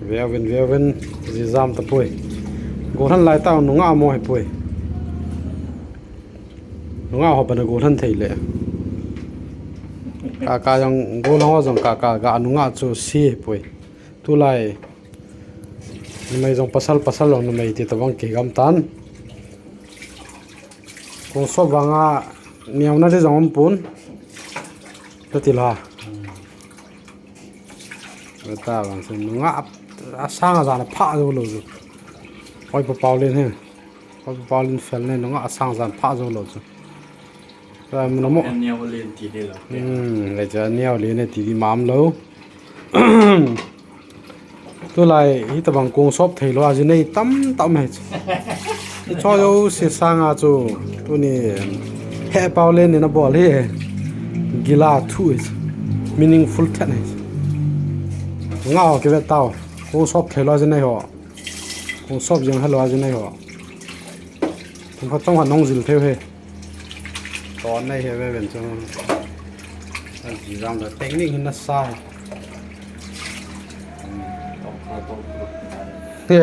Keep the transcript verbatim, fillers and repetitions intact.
Veuvin, veuvin, ji jam tapoi. Golhang lai tah nungah mo hipoi. Nungah ho bana golhang thei le. Kaka jong golhang ho jong kaka ga nungah chu si hipoi. Tulai. Numei jong pasal, pasal jong numei ti tabang kigam tan. Kong sop vanga neona di jong umpon. Tati la. Beta bang se nungah asang ajan pha jou lou chu. Oi pa Paulin he. Oi pa Paulin fel ne nungah asang ajan pha jou lou chu. Ka mun mo. Neo len ti de lo. Hmm, le cha neo len ne ti di mam lou. Tulai hitabang kong sop thei lou ajinei tamtam he. Icho jouse sanga chu tuni he Paulin in abol hi. Gila thu hi. Meaningful then hi. Nga ho kive tao. Kong sop thei lou ajinei ho. Kong sop jeng helou ajinei ho. Tum khat tong khat nong jil thei he. Ton nei he ve ven chung. An ji jam da technique hin nasa he. He.